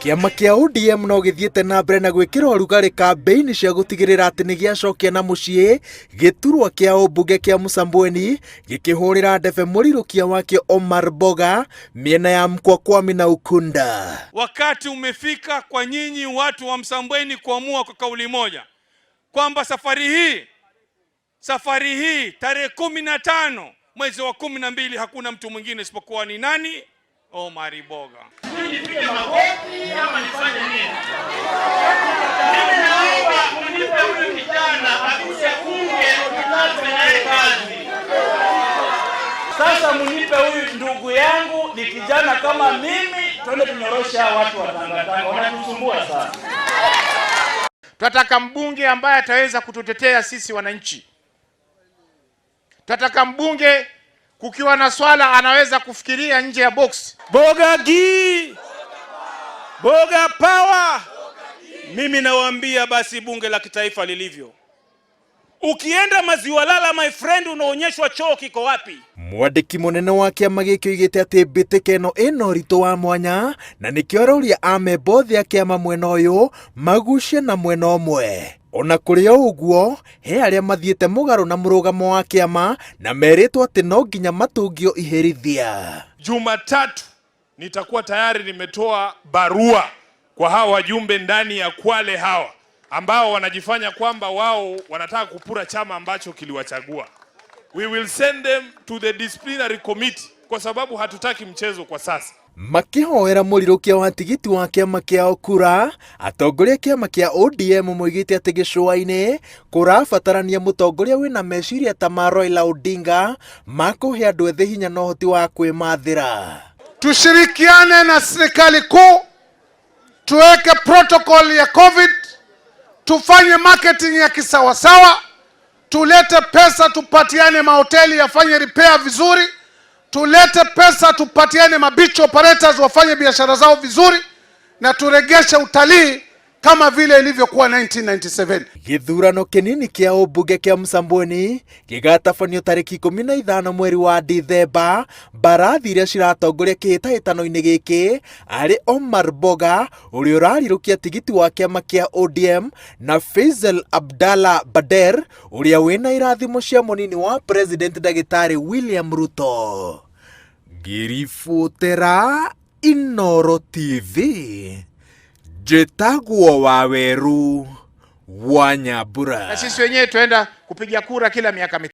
Kĩama kĩa ODM no gĩthiĩte na mbere na gwĩkĩra ũrugarĩ kambĩini cia gũtigĩrĩra atĩ nĩ gĩacokia na mũciĩ gĩturwa kĩa ũmbunge kĩa Msambweni, gĩkĩhũrĩra ndebe mũrirũkia wakĩo Omar Boga mĩena ya Mkwakwami na Ukunda. Wakati umefika kwa nyinyi watu wa Msambweni kuamua kwa kauli moja kwamba safari hii tarehe 15 mwezi wa 12 hakuna mtu mwingine isipokuwa ni nani? Omar Boga. Nipige magoti ama nifanye nini? Mimi naomba mnipe huyu kijana akuje bunge tufanye naye kazi. Sasa mnipe huyu ndugu yangu, ni kijana kama mimi, twende tunyorosha watu wa Tangatanga, wanatusumbua sana. Tunataka mbunge ambaye ataweza kututetea sisi wananchi. Tunataka mbunge kukiwa na swala anaweza kufikiria nje ya box. Boga gi Boga power. Mimi nawaambia basi, bunge la kitaifa lilivyo, ukienda Maziwa Lala, my friend, unaonyeshwa choo kiko wapi. Mwandĩki mũnene wa kĩama gĩkĩ oigĩte atĩ mbĩtĩka ĩno ĩna ũritũ wa mwanya na nĩkĩo arauria amemba othe a kĩama mwena ũyũ magucie na mwena ũmwe. Ona kũrĩ o ũguo, he arĩa mathiĩte mũgarũ na mũrũgamo wa kĩama na merĩtwo atĩ no nginya matũngio iherithia. Jumatatu nitakuwa tayari nimetoa barua kwa hawa wajumbe ndani ya Kwale hawa ambao wanajifanya kwamba wao wanataka kupura chama ambacho kiliwachagua. We will send them to the disciplinary committee kwa sababu hatutaki mchezo kwa sasa. Makĩhoera mũrirũkia wa tigiti wa kĩama kĩao kura, atongoria a kĩama kĩa ODM moigĩte atĩ gĩcũa-inĩ kũrabatarania mũtongoria wĩna meciria ta ma Raila Odinga ma kũhe andũ ethĩ hinya na ũhoti wa kwĩmathĩra. Tushirikiane na serikali kuu, tuweke protocol ya COVID, tufanye marketing ya kisawasawa, tulete pesa tupatiane mahoteli yafanye repair vizuri, tulete pesa tupatiane mabeach operators wafanye biashara zao vizuri, na turegeshe utalii kama vile ilivyokuwa 1997. Gĩthurano kĩnini kĩa ũmbunge kĩa Msambweni gĩgatabanio tarĩki 15 mweri wa Dithemba. Mbarathi iria ciratongoria kĩhĩtahĩtano-inĩ gĩkĩ arĩ Omar Boga ũrĩa ũrarirũkia tigiti wa kĩama kĩa ODM na Faisal Abdallah Bader ũrĩa wĩna irathimo cia mũnini wa president ndagĩtarĩ William Ruto. Ngĩribotera Inooro TV, njĩtagwo Waweru wa Nyambura. Na sisi wenyewe tuenda kupiga kura kila miaka 5.